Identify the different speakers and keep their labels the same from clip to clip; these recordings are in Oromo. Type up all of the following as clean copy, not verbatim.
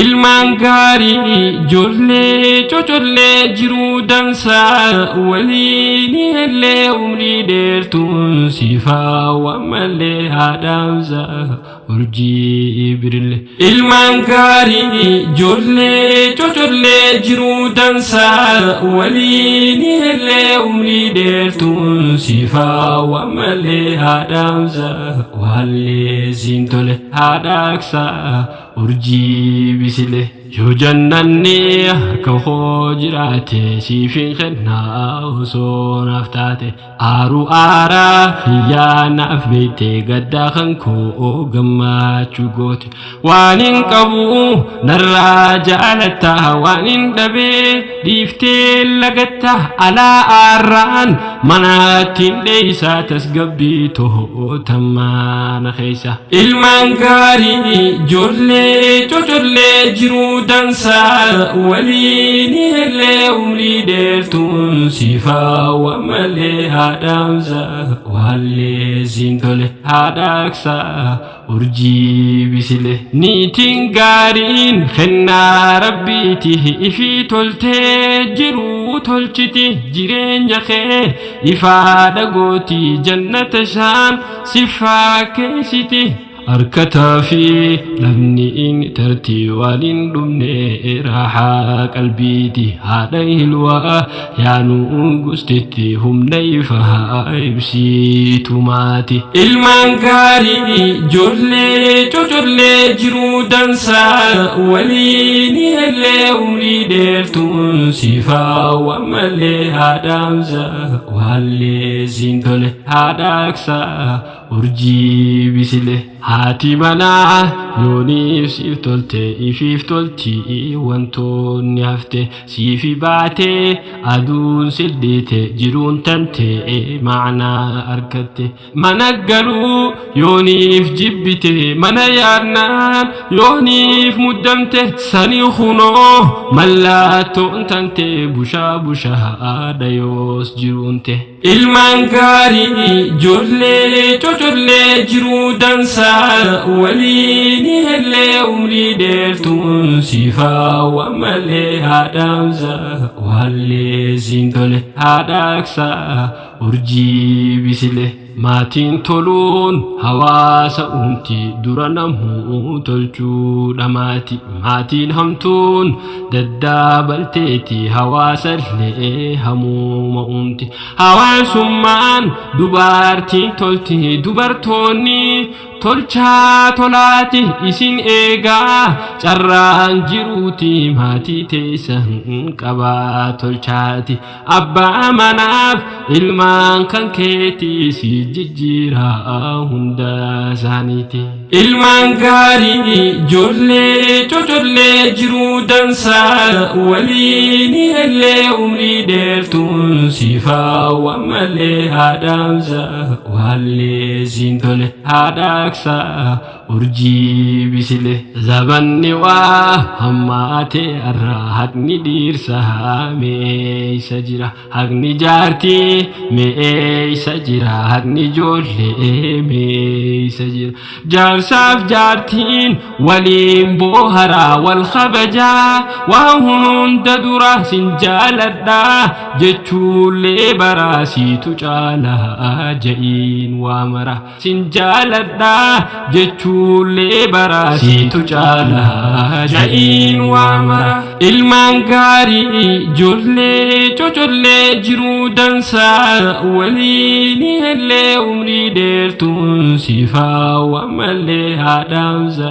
Speaker 1: Ilmaan gaarii ijoollee cocollee jiruu dansaa waliin illee umrii dheertuun siifaa malee haadhaamsa urjii birile. Ilmaan gaarii ijoollee cocollee jiruu dansaa waliin illee umrii dheertuun siifaa malee haadhaamsa waallee siin tole haadhaaksaa urjii bisile. Yoo jannanni harka koo jiraate siifin kennaa osoo naaf taate aaruu aaraa hiyyaa naaf beekte gaddaa kan koo gammachuu goote waan hin qabu narraa jaalatta waan hin dhabee dhiiftee lagatta alaa aarraan manaattiin dheeysaa tasgabbii to'otammaana keessa. Ilmaan gaarii ijoollee cocollee jiruu dansaa waliin illee umrii dheertuun siifaa malee haadhaamsa waallee siin tole haadhaaksaa urjii bisile. Niitiin gaariin kennaa rabbiiti ifii toltee jiruu tolchiti jireenya kee ifaadha gooti jannata shaan sifaa keessiti. Harkataa fi lafni inni tartii waan hin dhumne raaxaa qalbiiti haadha hilwaa yaanuu gustetti humna ifaa ibsitu maati. Ilmaan gaarii ijoollee cocollee jiruu dansaa waliin illee umrii dheertuun siifaa malee haadhaamsa waallee siin tole haadhaaksaa urjii bisile. Haati manaa yooniif siif tolte ifiif tolti wantoonni hafte siifi baatee aduun silliite jiruun tante ma'anaa argatte. Mana galuu yooniif jibbite mana yaadnaan yooniif muddamte sani kunoo mallattoon tante bushaa bushaadha yoos jiruunte. Ilmaan gaarii ijoollee cocollee jiruu dansaa waliin illee umrii dheertuun siifaa malee haadhaamsa waallee siin tole haadhaaksaa urjii bisile. Maatiin toluun hawaasa uumti dura namuu tolchuudha maati. Maatiin hamtuun daddaabalteeti hawaasa illee hamuuma uumti. Hawaasummaan dubartiin tolti dubartoonni tolchaa tolaati isin eegaa carraan jiruuti maatii teessan qabaa tolchaati. Abbaa manaaf ilmaan kan keetii si jijjiiraa hunda isaaniiti. Ilmaan gaarii ijoollee cocollee jiruu dansaa waliin illee umrii dheertuun siifaa malee haadhaamsa waallee siin tole haadhaaksaa urjii bisile. Zabanni waa hammaate irraa haqni dhiirsaa meeysa jira haqni jaartii meeysa jira haqni ijoollee meeysa jira. Jaarsaaf jaartiin waliin booharaa wal kabajaa waan hunda dura sin jaaladhaa jechuullee baraa siitu caalaa ja'iin waa mara sin jaaladhaa jechuullee baraa siitu caalaa ja'iin waa mara. Ilmaan gaarii ijoollee cocollee jiruu dansaa waliin illee umrii dheertuun siifaa malee haadhaamsa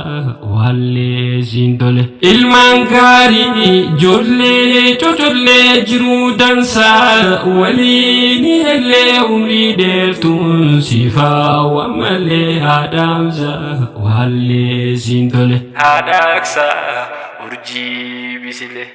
Speaker 1: waallee siin tole. Ilmaan gaarii ijoollee cocollee jiruu dansaa waliin illee umrii dheertuun siifaa malee haadhaamsa waallee siin tole. Haadhaaksaa urjii bisile.